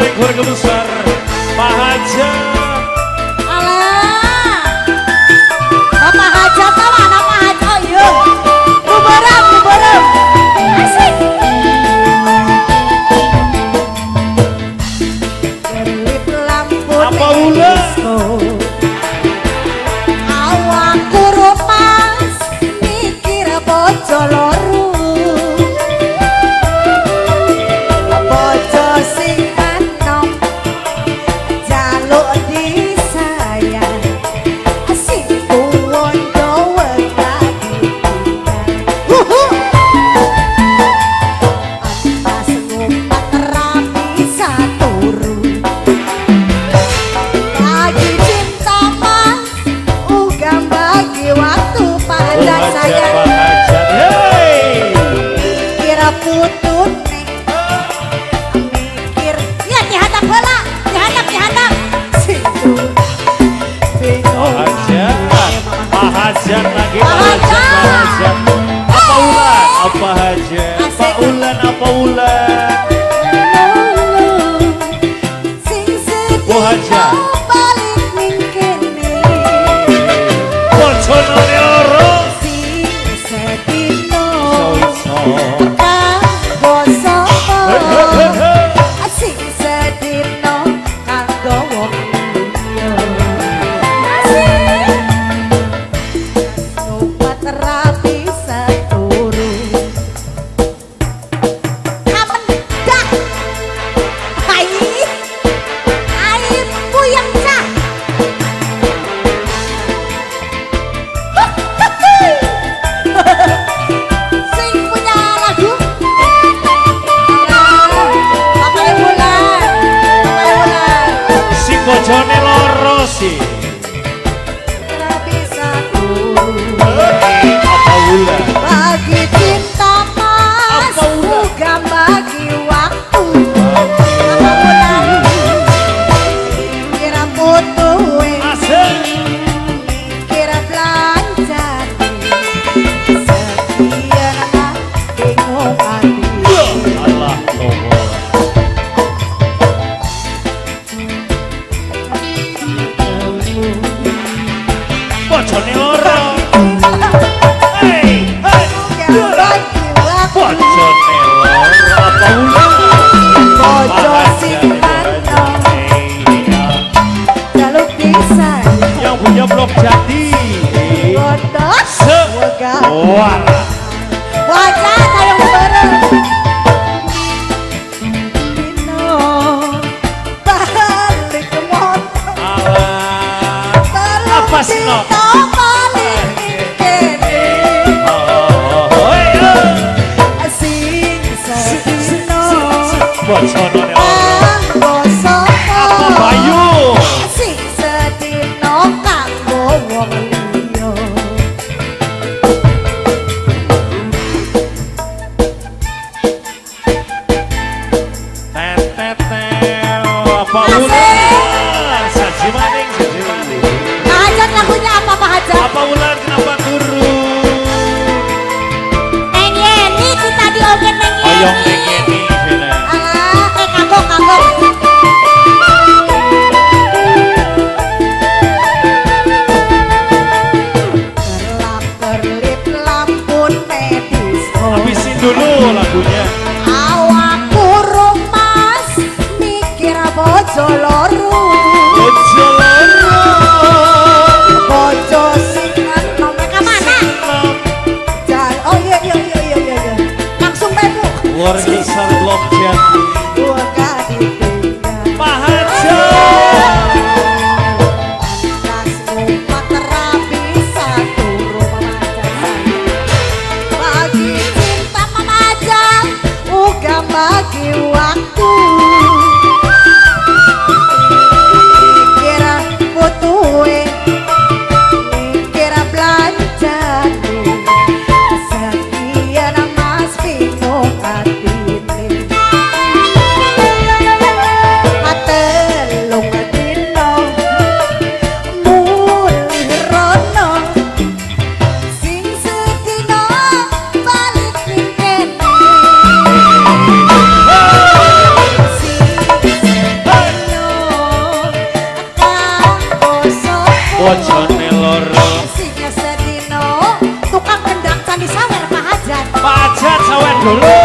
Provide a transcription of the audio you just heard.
bareng keluarga besar Pak Hajat. Alah. Bapak Hajat apa? Bapak Hajat. Oh iya. Bubarem, bubarem. Asik. Kerlip lampu Apa ulah? Disco. Awakku rumas mikir bojo loro. Bojo sing enom jaluk disayang, sing tuwa wegah ditinggal. Wuhu. Entas ngumpat ra bisa turu. Bagi cinta mas, uga bagi waktu panjang Hajat, sayang. Pak Hajat. Hey. Mikir putune, mikir ya dihantam bola, dihantam, dihantam. Situ Pak Hajat, Pak Hajat lagi, Pak Pak Hajat, Pak Hajat. Hajat. Apa ulan? Apa Hajat? Asik. Pak Ulan, apa ulan? Sing Bu Hajat. sedino balik ning kene. Bojone loro. Sing sedino Iso iso. kanggo sapa? Hey, hey, hey, hey. Sing sedino kanggo wong liya. Asik. Ngumpet ra bisa turu. Kamendak. Ai. Ai puyeng cah. Sing punya lagu. Bapak Bulan. Bapak Bulan. Si bojone loro sih. Ra bisa turu. Hey, apa ulan? Bagi cinta mas, Apa ulah? uga bagi waktu. Apa ulah? Kira putuhe, Asik. kira belanjane. Sekian bingung ati. Allah Allah. Bojone loro. Hey, hey. Uga bagi waktu. Bojone loro apa ulan? Bojo Pak sing Hajat, Bu enom, Hajat. Hey, ya. jaluk disayang. Yang punya blok jati. Bodoh, Se. wegah. Walah. Wajah tayang bareng. Dino balik motor. Alah. Telung Apa sih, no? dino balik ning kene. Oh, oh, hey, oh. Sing sedino Bojone loro. kanggo sapa? Apa Bayu? Sing sedino kanggo wong liya. Tetetel. Apa ulan? Saji maning, saji maning. Pak Hajat lagunya apa Pak Hajat? Apa ulan kenapa turun? Neng Yeni kita diogen Neng Yeni. Oyong neng Yeni, Vina. Alah, kagok kagok. Kerlap kerlip lampu disco. Habisin dulu lagunya. Awakku rumas mikir bojo loro. Bojo loro. Bojo sing enom ka mana? Jan, oh iya iya iya iya iya. iya. Langsung bae Bu. Keluarga besar blok jati. Wegah ditinggal. Pak Hajat. Pantas ngumpet ra bisa turu Mama Hajat sayang. Bagi cinta Mama Hajat, uga bagi waktu. Mikir putuhe, mikir belanjane. Sekian mas bingung atine. Dulu.